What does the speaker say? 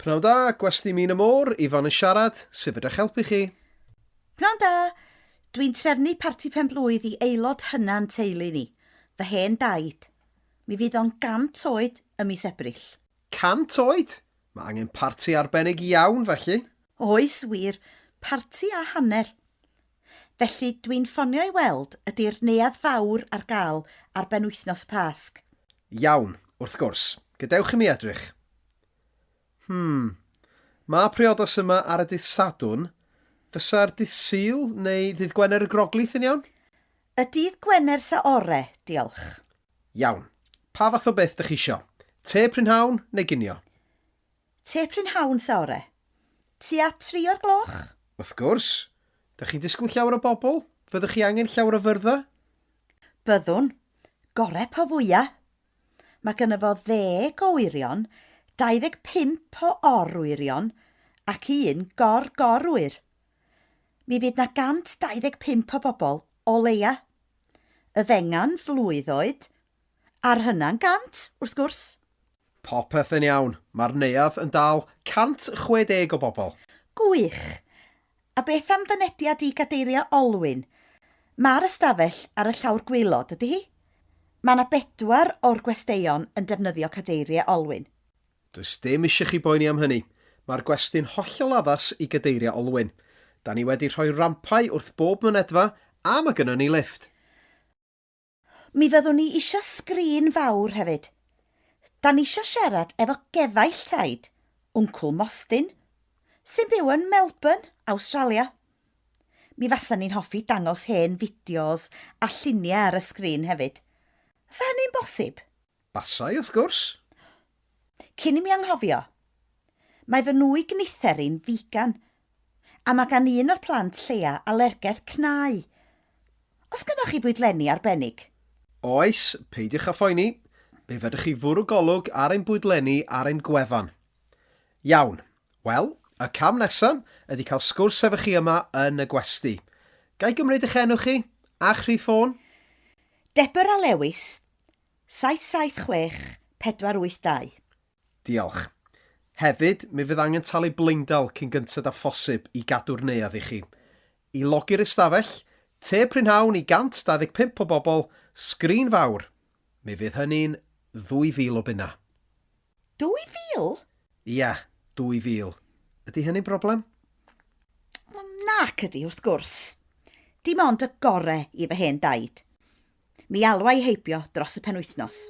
Pnawn da, Gwesty Min y Môr, Ifan yn siarad, sut fedrwch helpu chi? Pnawn da! Dwi'n trefnu parti pen-blwydd i aelod hyna'n teulu ni, fy hen daid. Mi fydd o'n 100 oed ym mis Ebrill. 100 oed? Mae angen parti arbennig iawn, felly. Oes wir, parti a hanner. Felly, dwi'n ffonio i weld ydi'r Neuadd Fawr ar gael ar benwythnos y Pasg. Iawn, wrth gwrs. Gadewch i mi edrych. Hmm. Mae priodas yma ar y dydd Sadwrn. Fysa'r dydd Sul neu ddydd Gwener y Groglith yn iawn? Y dydd Gwener sa ore, diolch. Iawn. Pa fath o beth dych chi isio? Te prynhawn neu ginio? Te prynhawn sa ore. Tua tri o'r gloch? Wrth gwrs. Dych chi'n disgwyl llawer o bobl? Fyddwch chi angen llawer o fyrddau? Byddwn. Gore po fwya. Mae gynno fo ddeg o wyrion, 25 o or-wyrion ac un gor-gor-wyr. Mi fydd 'na 125 o bobl, o leia. Y fengan flwydd oed, a'r hyna'n gant, wrth gwrs. Popeth yn iawn. Mae'r neuadd yn dal 160 o bobl. Gwych! A beth am fynediad i gadeiriau olwyn? Mae'r ystafell ar y llawr gwaelod, ydy hi? Mae 'na bedwar o'r gwesteion yn defnyddio cadeiriau olwyn. Does dim eisiau chi boeni am hynny. Mae'r gwesty'n hollol addas i gadeiriau olwyn. Da ni wedi rhoi rampau wrth bob mynedfa a mae gynnon ni lifft. Mi fyddwn ni isio sgrin fawr hefyd. Da ni isio siarad efo gefaill taid, Wncwl Mostyn, sy'n byw yn Melbourne, Awstralia. Mi fasan ni'n hoffi dangos hen fideos a lluniau ar y sgrin hefyd. Fysa hynny'n bosib? Basai, wrth gwrs. Cyn i mi anghofio, mae fy nwy gnither i'n figan, a mae gan un o'r plant lleia alergedd cnau. Oes gynnoch chi fwydlenni arbennig? Oes, peidiwch â phoeni, fe fedrwch chi fwrw golwg ar ein bwydlenni ar ein gwefan. Iawn, wel, y cam nesaf ydy cael sgwrs efo chi yma yn y gwesty. Ga i gymryd eich enw chi, a'ch rhif ffôn? Deborah Lewis, 776 482. Diolch. Hefyd, mi fydd angen talu blaendal cyn gynted â phosib i gadw'r neuadd i chi. I logi'r ystafell, te prynhawn i 125 o bobl, sgrin fawr. Mi fydd hynny'n ddwy fil o bunnau. 2,000? Ia, 2,000. Ydy hynny'n broblem? Nac ydy, wrth gwrs. Dim ond y gore i fy hen daid. Mi alwa i heibio dros y penwythnos.